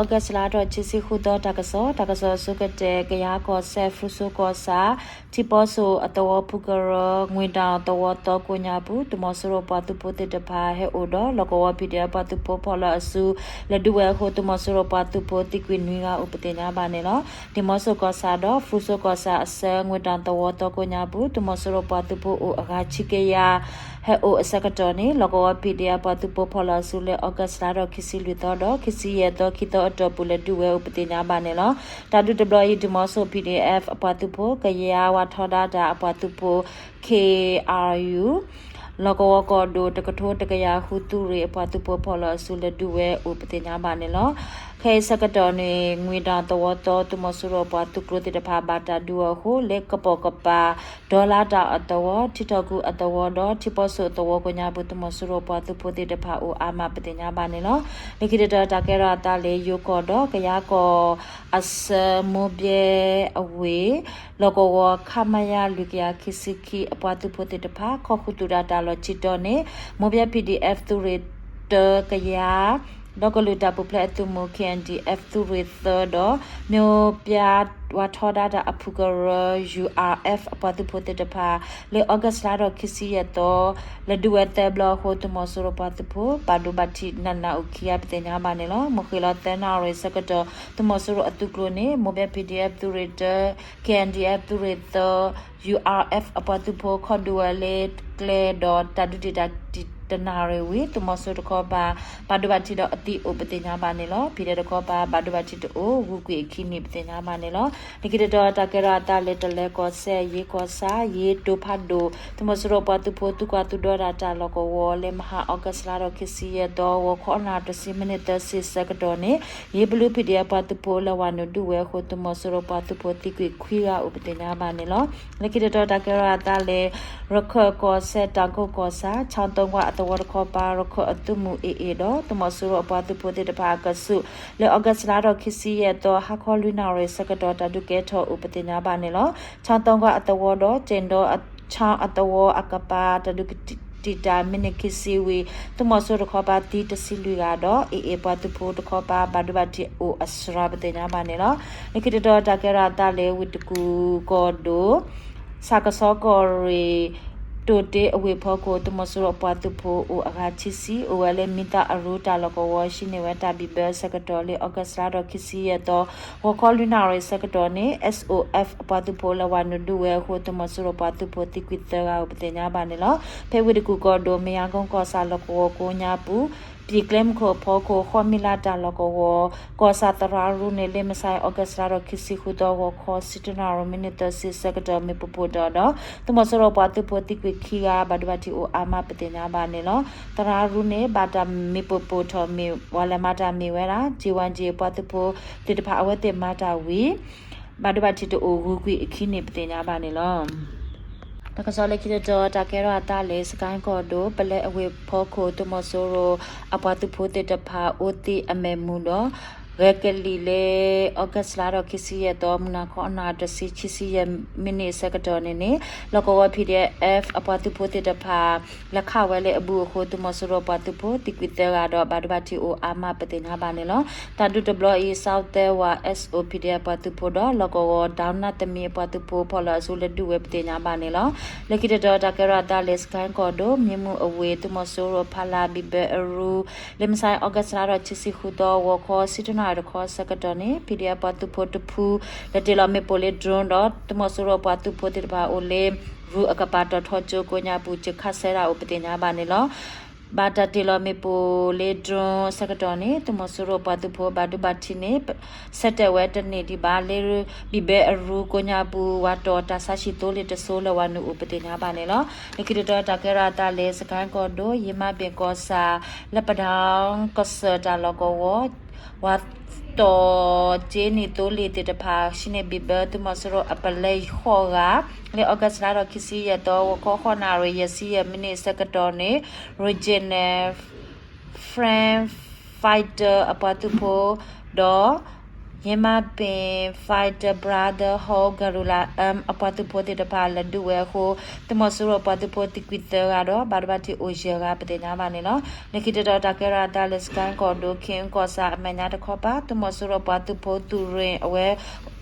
August လါထီၣ်ခံဆံဃုသီ တၢ်ကစီၣ်, တၢ်ကစီၣ်အဆိကတၢၢ် ကယၤကီၢ်စဲၣ် ဖရူစိကီၢ်ဆၣ် ထံပီစိအသဝီဖုကရၢ ငွေတောင် သဝီသီကိးညါပူၤ သုးမီၤစိရိၤပှၤသုးဖိသ့ၣ်တဖၣ်ဟဲအိၣ်ဒီး လီၢ်ကဝီၤ P D F ပှၤသုးဖိဖီၣ်လီၤအစု လဲၤဒုးဝဲအဃိ သုးမီၤစိရိၤပှၤသုးဖိသံကွံာ်နွံဂၤအိၣ်ပသ့ၣ်ညါဘၣ်န့ၣ်လီၤ. ဒံၣ်မီစိကီၢ်ဆၣ်ဒီး ဖရူစိကီၢ်ဆၣ်အဆၢ ငွေတောင် သဝီသီကိးညါပူၤ သုးမီၤစိရိၤပှၤသုးဖိအိၣ်အဂၤခံကယၤ ဟဲအိၣ်အဆၢကတီၢ်န့ၣ် လီၢ်ကဝီၤ P D F ပှၤသုးဖိဖီၣ်လီၤအစုလၢ August လါထီၣ်ခံဆံလွံၢ်သီဒီး ခံဆံယဲၢ်သီ ခံသီအတီၢ်ပူၤ လဲၤဒုးဝဲအိၣ်ပသ့ၣ်ညါဘၣ်န့ၣ်လီၤ. တၢ်ဒုးတဘျီအံၤ ဒံၣ်မီစိ P D F အပှၤသုးဖိ ကယၤဝးထီဒါတၢ်အပှၤသုးဖိ K R U လီၢ်ကဝီၤကီၢ်ဒိၣ် တကထိတကယၤဃု သုးရ့ၣ်အပှၤသုးဖိဖီၣ်လီၤအစု လဲၤဒုးဝဲအိၣ်ပသ့ၣ်ညါဘၣ်န့ၣ်လီၤ. ခဲအံၤဆၢကတီၢ်န့ၣ် ငွေတောင် သဝီသီ သုးမီၤစိရိၤပှၤသုးကျိၤသ့ၣ်တဖၣ် ဘၣ်တၢ်ဒုးအီၤအဃိ လၢကပိာ်ကပၤ ဒီလါတၢ်အသဝီ, ထံထီၣ်ကူအသဝီဒီး ထံပီစိအသဝီကိးညါပူၤ သုးမီၤစိရိၤပှၤသုးဖိသ့ၣ်တဖၣ်အိၣ်အါမးပသ့ၣ်ညါဘၣ်န့ၣ်လီၤ. လၢခံတတီၤတၢ်ကဲထီၣ်အသးလၢယိၤကီၢ်ဒီး ကယၤကီၢ်အဆၢ မိၢ်ဘဲအဝ့ၢ် လီၢ်ကဝီၤ ခမရ လွံၢ်ကယၤခံဆံခံ အပှၤသုးဖိသ့ၣ်တဖၣ် ခိးဃုာ်သုးတၢ်တၢ်လီၢ်ခံတီၤန့ၣ် မိၢ်ဘဲ P D F သုးရ့ၣ်တၢကယၤ ဒီကလုာ်တၢ်ပူၤဖျဲးအသုးမုၢ် K N D F သုးရ့ၣ်သၢဒီး မိၢ်ဘဲဝးထီဒါတၢ်အဖုကရၢ U R F အပှၤသုးဖိသ့ၣ်တဖၣ် လၢ August လါထီၣ်ခံဆံယဲၢ်သီ လဲၤဒုးဝဲသၢဘျီအဃိ သုးမီၤစိရိၤပှၤသုးဖိ ဘၣ်ဒိဘၣ်ထံးနးနးအိၣ်ခံဂၤပသ့ၣ်ညါဘၣ်န့ၣ်လီၤ. မုၢ်ဃ့ၢ်လီၤသၢနၣ်ရံၣ်ဆၢကတီၢ် သုးမီၤစိရိၤအသုးကျိၤန့ၣ် မိၢ်ဘဲ P D F သုးရ့ၣ်တၢ K N D F သုးရ့ၣ်သၢ U R F အပှၤသုးဖိ ခီၣ်ဒုးဝဲလၢကျဲဒီး တၢ်ဒုးတံာ်တာ်တနၣ်ရံၣ်ဝံၤ သုးမီၤစိရိၤတခီပၤ ဘၣ်ဒိဘၣ်ထံးဒီးအသံအိၣ်ပသ့ၣ်ညါဘၣ်န့ၣ်လီၤ. ဖံးဒဲးတခီပၤ ဘၣ်ဒိဘၣ်ထံးတအိၣ် ဂုၤကွံာ်အခံန့ၣ်ပသ့ၣ်ညါဘၣ်န့ၣ်လီၤ. လၢခံတတီၤတၢ်ကဲထီၣ်အသးလၢ တလၢၤကီၢ်စဲၣ် ယ့ကီၢ်ဆၣ် ယ့တိဖးဒိၣ် သုးမီၤစိရိၤပှၤသုးဖိ သုးကွၢ်သုးဒီတၢ်တၢ်လီၢ်ကဝီၤ လၢမဟါ August လါထီၣ်ခံဆံယဲၢ်သီ ဂီၤခီနၣ်ရံၣ်တဆံ မံးနံးသၢဆံဆၢကတီၢ်န့ၣ် ယ့ဘလူး P D F ပှၤသုးဖိလၢဝၤနုာ်ဒုးဝဲအဃိ သုးမီၤစိရိၤပှၤသုးဖိသံကွံာ်ခွံဂၤအိၣ်ပသ့ၣ်ညါဘၣ်န့ၣ်လီၤ. လၢခံတတီၤတၢ်ကဲထီၣ်အသးလၢ ရခၢၣ်ကီၢ်စဲၣ် တၢ်ကိၢ်ကီၢ်ဆၣ် ခၠီသီကွၢ်အသဝီတခီပၤ ရခၢၣ်အသုးမုၢ် A A ဒီး သုးမီၤစိရိၤအပှၤသုးဖိသ့ၣ်တဖၣ်အကဆူး လၢ August လါထီၣ်ခံဆံယဲၢ်သီ ဟါခီလွံၢ်နၣ်ရံၣ်ဆၢကတီၢ် တၢ်ဒုးကဲထီၣ်အိၣ်ပသ့ၣ်ညါဘၣ်န့ၣ်လီၤ. ခၠီသီကွၢ်အသဝီဒီး ကၠ့ၣ်ဒီ ခၠီအသဝီအကပၤ တၢ်ဒုးကတံာ်တာ်မံးနံးခံဆံဝံၤ သုးမီၤစိရိၤတခီပၤသံတဆံလွံၢ်ဂၤဒီး A A ပှၤသုးဖိတခီပၤ ဘၣ်ဒိဘၣ်ထံးအိၣ်အစှၤပသ့ၣ်ညါဘၣ်န့ၣ်လီၤ. လၢခံတတီၤတၢ်ကဲထီၣ်အသးလၢ ဝ့ၢ်တကူၣ်ကီၢ်ဒိၣ် ဆၣ်ကဆီကီၢ်ရ့ၣ် တိၣ်တ့အဝ့ၢ်ဖီခိၣ် သုးမီၤစိရိၤအပှၤသုးဖိအိၣ်အဂၤခံဆံ အိၣ်ဝဲလၢမံသးအရူတၢ်လီၢ်ကဝီၤ ဟံးန့ၢ်ဝဲတၢ်ဘံၣ်ဘၢအဆၢကတီၢ်လၢ August လါထီၣ်ခံဆံယဲၢ်သီ ဂီၤခီလွံၢ်နၣ်ရံၣ်ဆၢကတီၢ်န့ၣ် S O F အပှၤသုးဖိလၢဝၤနုာ်ဒုးဝဲအဃိ သုးမီၤစိရိၤပှၤသုးဖိသံကွံာ်သၢဂၤအိၣ်ပသ့ၣ်ညါဘၣ်န့ၣ်လီၤ. ဖဲဝ့ၢ်တကူၣ်ကီၢ်ဒိၣ် မ့ၢ်ယါကိၣ်ကီၢ်ဆၣ်လီၢ်ကဝီၤကိးညါပူၤ ပျံၤကျဲမုၢ်ခိၣ်ဖီခိၣ် ဃီမံလါတၢ်လီၢ်ကဝီၤ ကီၢ်ဆၣ်သရၣ်ရူန့ၣ် လၢမုၢ်ဆါအံၤ August လါထီၣ်ခံဆံဃုသီ ဂီၤခီဆံတၢနၣ်ရံၣ် မံးနံးသၢဆံဆၢကတီၢ် မ့ၣ်ပိၢ်ပိၢ်တီၤဒီး သုးမီၤစိရိၤပှၤသုးဖိသံကွံာ်ခံဂၤ ဘၣ်ဒိဘၣ်ထံးအိၣ်အါမးပသ့ၣ်ညါဘၣ်န့ၣ်လီၤ. သရၣ်ရူန့ၣ် ဘၣ်တၢ်မ့ၣ်ပိၢ်ပိၢ်ထီၣ်မ့ၢ် ပှၤလဲၤမၤတၢ်မ့ၢ်ဝဲဒၣ် J Y J ပှၤသုးဖိသ့ၣ်တဖၣ်အဝဲသ့ၣ်မၤတၢ်ဝံၤ ဘၣ်ဒိဘၣ်ထံးတအိၣ်ဂုၤကွံာ်အခံန့ၣ်ပသ့ၣ်ညါဘၣ်န့ၣ်လီၤ. တၢ်ကစီၣ်လၢခံတတီၤ တၢ်ကဲထီၣ်အသးလၢ စကဲၣ်ကီၢ်ဒိၣ် ပလဲအဝ့ၢ်ဖီခိၣ် သုးမီၤစိရိၤအပှၤသုးဖိသ့ၣ်တဖၣ် အိၣ်သံအမဲာ်မူဒီး ဂဲၤကလံၣ်လၢ August လါထီၣ်ခံဆံယဲၢ်သီ မုၢ်နၤခီအနၣ်တဆံ ခံဆံယဲၢ်မံးနံးအဆၢကတီၢ်န့ၣ်န့ၣ် လီၢ်ကဝီၤ P D F အပှၤသုးဖိသ့ၣ်တဖၣ် လဲၤခးဝဲလၢအဘူးအဃိ သုးမီၤစိရိၤပှၤသုးဖိသံကွံာ်သၢဂၤဒီး ဘၣ်ဒိဘၣ်ထံးအိၣ်အါမးပသ့ၣ်ညါဘၣ်န့ၣ်လီၤ. တၢ်ဒုးတဘျီအံၤ စီၤသဲဝါ S O P D F ပှၤသုးဖိဒီး လီၢ်ကဝီၤ ဒီနၣ်သမံအပှၤသုးဖိဖီၣ်လီၤအစုလၢဒုးဝဲပသ့ၣ်ညါဘၣ်န့ၣ်လီၤ. လၢခံတတီၤတၢ်ကဲထီၣ်အသးလၢ စကဲၣ်ကီၢ်ဒိၣ် မံမူအဝ့ၢ် သုးမီၤစိရိၤဖီလာ်ဘံၣ်ဘၢအရူ လၢမုၢ်ဆါအံၤ August လါထီၣ်ခံဆံဃုသီ ဂီၤခီဆံတၢနၣ်ရံၣ်တခီဆၢကတီၢ်န့ၣ် P D F ပှၤသုးဖိတဖု လဲၤတ့ၢ်လီၤမ့ၣ်ပိၢ်လၢ drone ဒီး သုးမီၤစိရိၤပှၤသုးဖိသ့ၣ်တဖၣ်အိၣ်လၢ ရူအကပၤတီၤထီကၠိကိးညါပူၤ စၢခးဆၢတၢ်အိၣ်ပသ့ၣ်ညါဘၣ်န့ၣ်လီၤ. ဘၣ်တၢ်တ့ၢ်လီၤမ့ၣ်ပိၢ်လၢ drone ဆၢကတီၢ်န့ၣ် သုးမီၤစိရိၤပှၤသုးဖိဘၣ်ဒိဘၣ်ထံးန့ၣ် ဆၢတဲာ်ဝဲတန့ၢ်ဒံးဘၣ်လၢ ဘံၣ်ဘၢအရူကိးညါပူၤ ဝၤတီၤတၢ်ဆါဟံၣ်သိလ့ၣ်တစိၤလၢဝၤနုာ်အိၣ်ပသ့ၣ်ညါဘၣ်န့ၣ်လီၤ. လၢခံတတီၤတၢ်ကဲထီၣ်အသးလၢ စကဲၣ်ကီၢ်ဒိၣ် ယမါဘ့ၣ်ကီၢ်ဆၣ် လၢပဒီကစၢၢ်တၢ်လီၢ်ကဝီၤ ဝၤတီၤကၠ့နံၣ်သိလ့ၣ်သ့ၣ်တဖၣ် ဟံးန့ၢ်ဘံၣ်ဘၢသုးမီၤစိရိၤအပလဲဃိးဂၤ လၢ August လါထီၣ်ခံဆံယဲၢ်သီ ဂီၤခီဃိးနၣ်ရံၣ် ယဲၢ်ဆံယဲၢ်မံးနံးအဆၢကတီၢ်န့ၣ် Regional French Fighter အပှၤသုးဖိဒီး ယမးပ့ၤ Fighter Brother ဟီ Garulla M အပှၤသုးဖိသ့ၣ်တဖၣ်လဲၤဒုးဝဲအဃိ သုးမီၤစိရိၤပှၤသုးဖိသံကွံာ်သၢဂၤဒီး ဘၣ်ဒိဘၣ်ထံးအိၣ်ယဲၢ်ဂၤ ပသ့ၣ်ညါဘၣ်န့ၣ်လီၤ. လၢခံတတီၤတၢ်ကဲထီၣ်အသးလၢ စကဲၣ်ကီၢ်ဒိၣ် ခ့ၣ်အူကီၢ်ဆၣ်အမဲာ်ညါတခီပၤ သုးမီၤစိရိၤပှၤသုးဖိသုးရ့ၣ်အဝဲ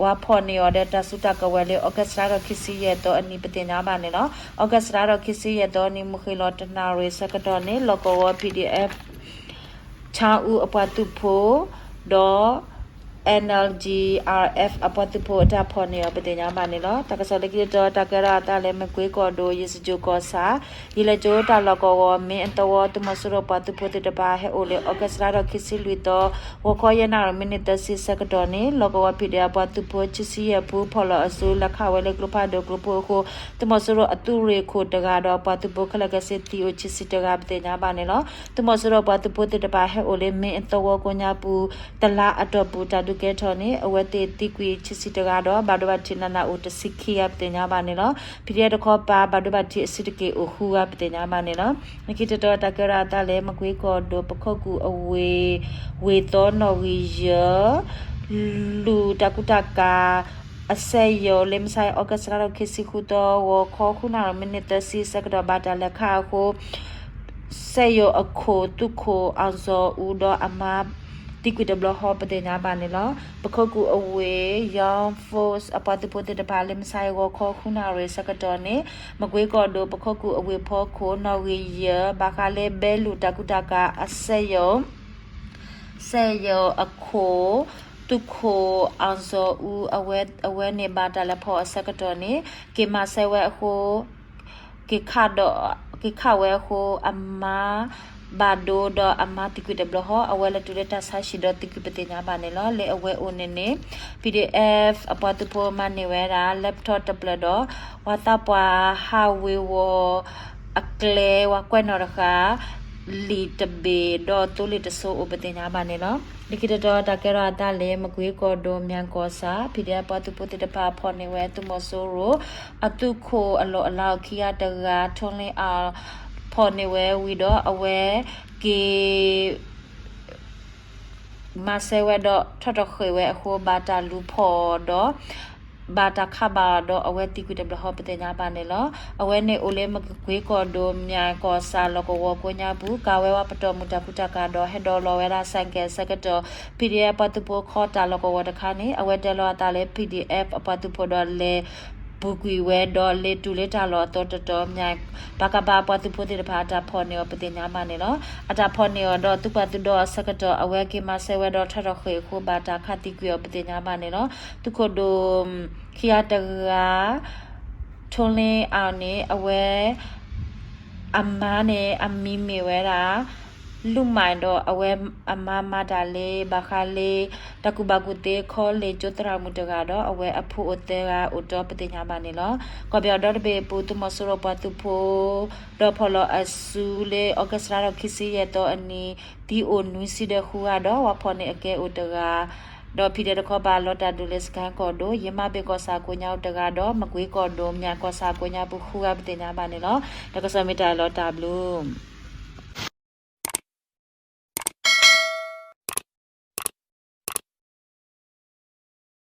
ဝၤဖီၣ်န့ၢ်အီၤဒီးတၢ်စုတၢ်ကဝဲၤလၢ August လါထီၣ်ခံဆံယဲၢ်သီအနံၤ ပသ့ၣ်ညါဘၣ်န့ၣ်လီၤ. August လါထီၣ်ခံဆံယဲၢ်သီအနံၤ မုၢ်ဃ့ၢ်လီၤတနၣ်ရံၣ်ဆၢကတီၢ်န့ၣ် လီၢ်ကဝီၤ P D F ဆၣ်အူအပှၤသုးဖိ ဒီး N L G R F အပှၤသုးဖိအတၢ်ဖီၣ်န့ၢ်အီၤ ပသ့ၣ်ညါဘၣ်န့ၣ်လီၤ. တၢ်ကစီၣ်လၢခံတတီၤ တၢ်ကဲထီၣ်အသးလၢ မကွ့ကီၢ်ဒိၣ် ယ့ၣ်စကြိၣ်ကီၢ်ဆၣ် ယ့ၣ်လဲၣ်ကၠိတၢ်လီၢ်ကဝီၤ မ့ၢ်အသဝီ သုးမီၤစိရိၤပှၤသုးဖိသ့ၣ်တဖၣ် ဟဲအိၣ်လၢ August လါထီၣ်ခံဆံလွံၢ်သီ ဂီၤခီယဲၢ်နၣ်ရံၣ် မံးနံးသၢဆံဆၢကတီၢ်န့ၣ် လီၢ်ကဝီၤ P D F အပှၤသုးဖိ ခံဆံယဲၢ်ဖု ဖီၣ်လီၤအစု လဲၤခးဝဲလၢကျိဖးဒိၣ်ကျိဖိအဃိ သုးမီၤစိရိၤအသုးရ့ၣ်ခိၣ်တဂၤဒီး ပှၤသုးဖိခဲလၢာ်ခဲဆ့သံအိၣ်ခံဆံတဂၤ ပသ့ၣ်ညါဘၣ်န့ၣ်လီၤ. သုးမီၤစိရိၤပှၤသုးဖိသ့ၣ်တဖၣ် ဟဲအိၣ်လၢ မ့ၢ်အသဝီကိးညါပူၤ တလါအတီၢ်ပူၤ တၢ်ဒုးကဲထီၣ်န့ၣ် အဝဲသ့ၣ်သံကွံာ်ခံဆံတဂၤဒီး ဘၣ်ဒိဘၣ်ထံးနးနးအိၣ်တဆံခံဂၤ ပသ့ၣ်ညါဘၣ်န့ၣ်လီၤ. P D F တခီပၤ ဘၣ်ဒိဘၣ်ထံးအစုတက့ၢ်အိၣ်ဃုဂၤ ပသ့ၣ်ညါဘၣ်န့ၣ်လီၤ. လၢခံတတီၤ တၢ်ကဲထီၣ်အသးလၢ မကွ့ကီၢ်ဒိၣ် ပခိၣ်ကူၣ်အဝ့ၢ် ဝ့ၢ်သီနီၣ်ဂံၢ်ယဲၢ် လူၢ်တၢ်ကူတၢ်ကၤ အစဲၣ်ယိၤ လၢမုၢ်ဆါအံၤ August လါထီၣ်ခံဆံဃုသီ ဂီၤခီဃုနၣ်ရံၣ် မံးနံးသၢဆံဆၢကတီၢ် ဘၣ်တၢ်လဲၤခးအဃိ စဲၣ်ယိၤအခိၣ် သုးခိၣ် အောင်ဇော်ဦး ဒီးအမါ သံကွံာ်တဘျီဃီ ပသ့ၣ်ညါဘၣ်န့ၣ်လီၤ. ပခိၣ်ကူၣ်အဝ့ၢ် Young Force အပှၤသုးဖိသ့ၣ်တဖၣ် လၢမုၢ်ဆါအံၤ ဂီၤခီဃုနၣ်ရံၣ်ဆၢကတီၢ်န့ၣ် မကွ့ကီၢ်ဒိၣ် ပခိၣ်ကူၣ်အဝ့ၢ်ဖီခိၣ် နီၣ်ဂံၢ်ယဲၢ် ဘၣ်ဃးလၢဘဲလူၢ်တၢ်ကူတၢ်ကၤအစဲၣ်ယိၤ စဲၣ်ယိၤအခိၣ် သုးခိၣ် အောင်ဇော်ဦး အဝဲ အဝဲန့ၣ်ဘၣ်တၢ်လဲၤဖီၣ်အီၤဆၢကတီၢ်န့ၣ် က့ၤမၤစၢၤဝဲအဃိ က့ၤခးဒီး က့ၤခးဝဲအဃိ အမါဘၣ်ဒိဒီးအမါသံကွံာ်တဘျီဃီ အဝဲလဲၤတုၤလၢတၢ်ဆါဟံၣ်ဒီးသံကွံာ် ပသ့ၣ်ညါဘၣ်န့ၣ်လီၤ. လၢအဝဲအိၣ်န့ၣ်န့ၣ် P D F အပှၤသုးဖိမၤန့ၢ်ဝဲဒၣ် laptop တဖျၢၣ်ဒီး ပှၤသးပှၢ်ဟးဝ့ၤဝီၤအကျဲ ပှၤကွဲးနီၣ်တဃာ် လံာ်တဘ့ၣ်ဒီးသိလ့ၣ်တစိၤအိၣ် ပသ့ၣ်ညါဘၣ်န့ၣ်လီၤ. လၢခံတတီၤ တၢ်ကဲထီၣ်အသးလၢ မကွ့ကီၢ်ဒိၣ် မၠဲၣ်ကီၢ်ဆၣ် P D F ပှၤသုးဖိသ့ၣ်တဖၣ် ဖီၣ်န့ၢ်ဝဲသုးမီၤစိရိၤ အသုးခိၣ်အလီၢ်အလၤခံဂၤတဂၤ ထီလ့အါ ဖီၣ်န့ၢ်ဝဲဝံၤဒီး အဝဲက့ၤ မၤစၢၤဝဲဒီးထီၣ်ထီၣ်ဃ့ၢ်ဝဲအဃိ ဘၣ်တၢ်လူၤဖီၣ်ဒီး ဘၣ်တၢ်ခးဘၣ်အီၤဒီး အဝဲသံကွံာ်တဘျီဃီ ပသ့ၣ်ညါဘၣ်န့ၣ်လီၤ. အဝဲန့ၣ်အိၣ်လၢမကွ့ကီၢ်ဒိၣ် မၠဲၣ်ကီၢ်ဆၣ် လီၢ်ကဝီၤကိးညါပူၤ ကၤဝဲဝဲပတီၢ်မုၢ်တၢ်ကူတၢ်ကၤဒီး ဟဲဒိးလီၤဝဲဒၣ် ဆိုင်ကယ် ဆၢကတီၢ် P D F ပှၤသုးဖိခီတၢ်လီၢ်ကဝီၤတခါန့ၣ် အဝဲတဲလီၤအသးလၢ P D F အပှၤသုးဖိဒီးလဲၤ ပူၤကွံာ်ဝဲဒီးလၢတုၤလၢတၢ်လီၢ်အသီတတီၤ မၠဲၣ် ပကဖ ပှၤသုးဖိသ့ၣ်တဖၣ်အတၢ်ဖီၣ်န့ၢ်အီၤ ပသ့ၣ်ညါဘၣ်န့ၣ်လီၤ. အတၢ်ဖီၣ်န့ၢ်အီၤဒီးသုးပှၤသုးဒီအဆၢကတီၢ် အဝဲက့ၤမၤစၢၤဝဲဒီးထီၣ်ထီၣ်ဃ့ၢ်အဃိ ဘၣ်တၢ်ခးသံကွံာ်အီၤ ပသ့ၣ်ညါဘၣ်န့ၣ်လီၤ. သုးခိၣ်ဒိၣ် ခံဂၤတဂၤ ထီလ့အါန့ၣ် အဝဲ အမါန့ၣ် အမံၤမ့ၢ်ဝဲဒၣ် လူမိုင် ဒီးအဝဲအမါမၤတၢ်လၢ ဘၣ်ဃးလၢ တၢ်ကူၣ်ဘၣ်ကူၣ်သ့ college ကၠိသရၣ်မုၣ်တဂၤဒီး အဝဲအဖိအိၣ်သၢဂၤအိၣ်တီ ပသ့ၣ်ညါဘၣ်န့ၣ်လီၤ. ကီၢ်ပယီၤဒီတဘ့ၣ်အပူၤ သုးမီၤစိရိၤပှၤသုးဖိ ဒီးဖီၣ်လီၤအစုလၢ August လါထီၣ်ခံဆံယဲၢ်သီအနံၤ သံအိၣ်နွံဆံဒီးဃုဂၤဒီး ဝၤဖီၣ်န့ၢ်အကဲအိၣ်တဂၤ ဒီး P D F တခီပၤလီၤတၢ်ဒုးလၢ စကဲၣ်ကီၢ်ဒိၣ် ယမးဘ့ၣ်ကီၢ်ဆၣ်ကိးညါအိၣ်တဂၤဒီး မကွ့ကီၢ်ဒိၣ် မၠဲၣ်ကီၢ်ဆၣ်ကိးညါပူၤဃုဂၤ ပသ့ၣ်ညါဘၣ်န့ၣ်လီၤ. တၢ်ကစီၣ်မ့ၢ်တၢ်လီၤတၢ်ဘျုး